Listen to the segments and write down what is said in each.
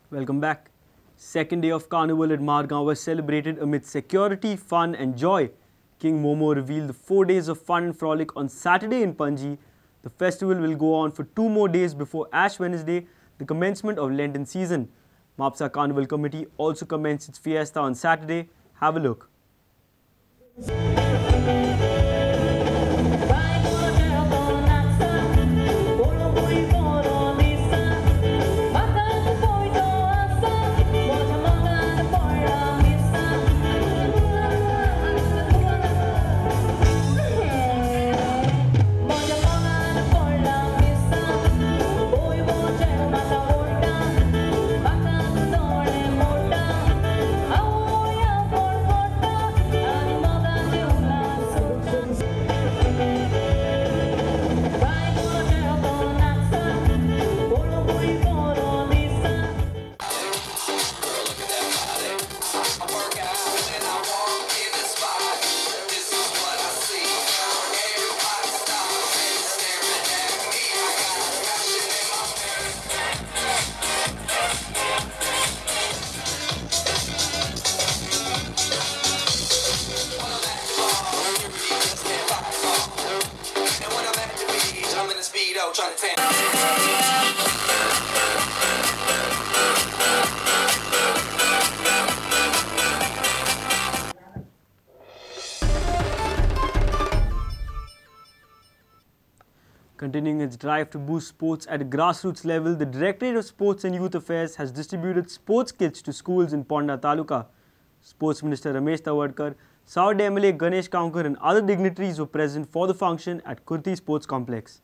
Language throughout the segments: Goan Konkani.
Welcome back. Second day of Carnival at Margao was celebrated amid security, fun and joy. King Momo revealed the 4 days of fun and frolic on Saturday in Panji. The festival will go on for 2 more days before Ash Wednesday, the commencement of Lenten season. Mapsa Carnival Committee also commenced its fiesta on Saturday. Have a look. Continuing its drive to boost sports at a grassroots level, the Directorate of Sports and Youth Affairs has distributed sports kits to schools in Ponda Taluka. Sports Minister Ramesh Tawadkar, Saud MLA Ganesh Gaonkar and other dignitaries were present for the function at Kurti Sports Complex.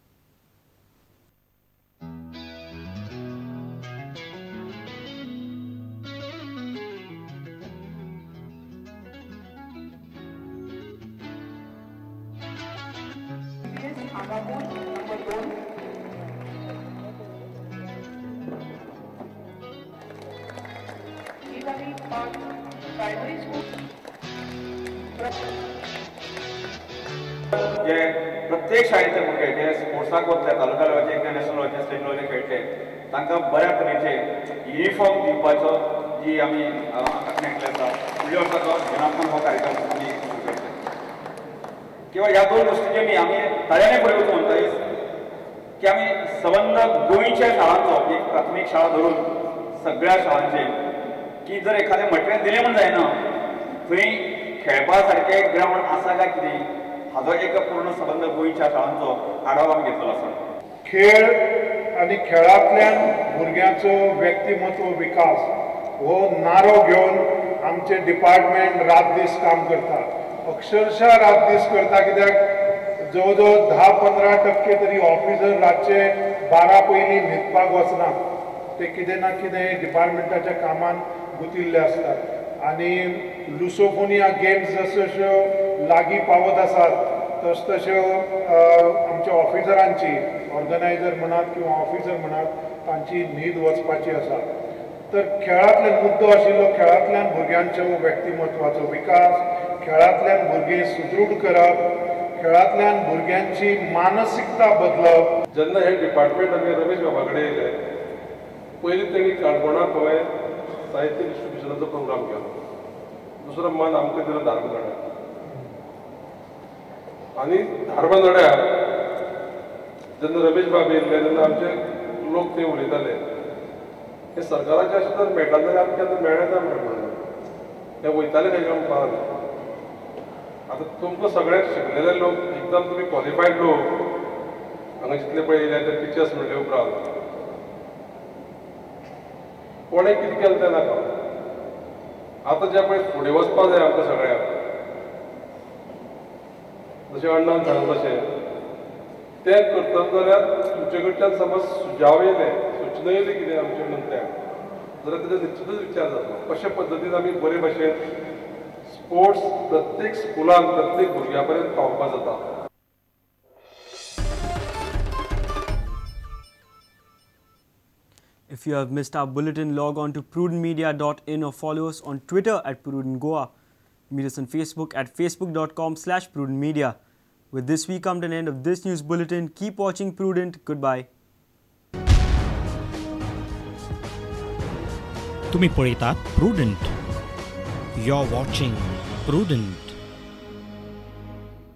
जे प्रत्येक शाळेचे भुरगे जे स्पोर्ट्साक वतले तालुका लेवलाचेर इंटरनॅशनल लेवलाचेर स्टेट लेवलाचेर खेळटले तांकां बऱ्या तरेचे युनिफॉर्म दिवपाचो जी आमी आंखणी आखली आसा फुडल्या वर्सा तो जनात्मक हो कार्यक्रम आमी सुरू करतले किंवा ह्या दोन गोश्टींचे न्ही आमी ताळ्यांनी फुडें वचूं म्हणटा की आमी सबंद गोंयच्या शाळांचो एक प्राथमीक शाळा धरून सगळ्या शाळांचे की जर एखादें मटेरियल दिलें म्हूण जायना थंय खेळपा सारकें ग्रावंड आसा काय कितें हाजो एक पूर्ण संबंद गोंयच्या शाळांचो आढावा आमी घेतलेलो आसा. खेळ आनी खेळांतल्यान भुरग्यांचो व्यक्तिमत्व विकास हो नारो घेवन आमचें डिपार्टमेंट रात दीस काम करता, अक्षरशः रात दीस करता. कित्याक जवळ जवळ 10-15% तरी ऑफिसर रातचे 12 पयलीं न्हिदपाक वचना, ते कितें ना कितें डिपार्टमेंटाच्या कामान गुतिल्ले आसतात. आनी लुसोफोनिया गेम्स जश्यो लागीं पावत आसात तस तश्यो आमच्या ऑफिसरांची, ऑर्गनायझर म्हणात किंवा ऑफिसर म्हणात, तांची न्हीद वचपाची आसा. तर खेळांतल्यान मुद्दो आशिल्लो खेळांतल्यान भुरग्यांचो व्यक्तिमत्वाचो विकास, खेळांतल्यान भुरगीं सुदृढ करप, खेळांतल्यान भुरग्यांची मानसिकता बदलप. जेन्ना हे डिपार्टमेंट आमी रमेश बाबा कडेन येयले पयलीं तेणी काणकोणा गोंय साहित्य डिस्ट्रिब्युशनाचो प्रोग्राम केलो, दुसरो मान आमकां दिलो धारबांदोड्यार आनी धारबांदोड्यार जेन्ना रमेश बाब येयल्ले तेन्ना आमचे लोक ते उलयताले हे सरकाराचे अशें जर मेळटा जाल्यार आमकां केन्ना मेळना म्हणून ते वयताले खंय काय म्हणपाक. आतां तुमकां सगळ्यांक शिकलेले लोक एकदम तुमी क्वॉलिफायड लोक हांगा जितले पळय येयले ते टिचर्स म्हणले उपरांत कोणें कितें केलें तें नाका. आतां जें पळय फुडें वचपाक जाय आमकां सगळ्यांक, जशें अण्णान सांगलें तशें तें करतना जाल्यार तुमचे कडच्यान समज सुजाव येयले, सुचना येयली कितें आमच्या मंत्र्याक जाल्यार तेजो निश्चितूच विचार जातलो कशे पद्दतीन आमी बरे भाशेन स्पोर्ट्स प्रत्येक स्कुलान प्रत्येक भुरग्या पर्यंत पावोवपाक जाता. If you have missed our bulletin, log on to prudentmedia.in or follow us on Twitter at prudentgoa. Meet us on Facebook at facebook.com/prudentmedia. With this, we come to an end of this news bulletin. Keep watching Prudent. Goodbye. तुम्ही पळयतात Prudent. You are watching Prudent.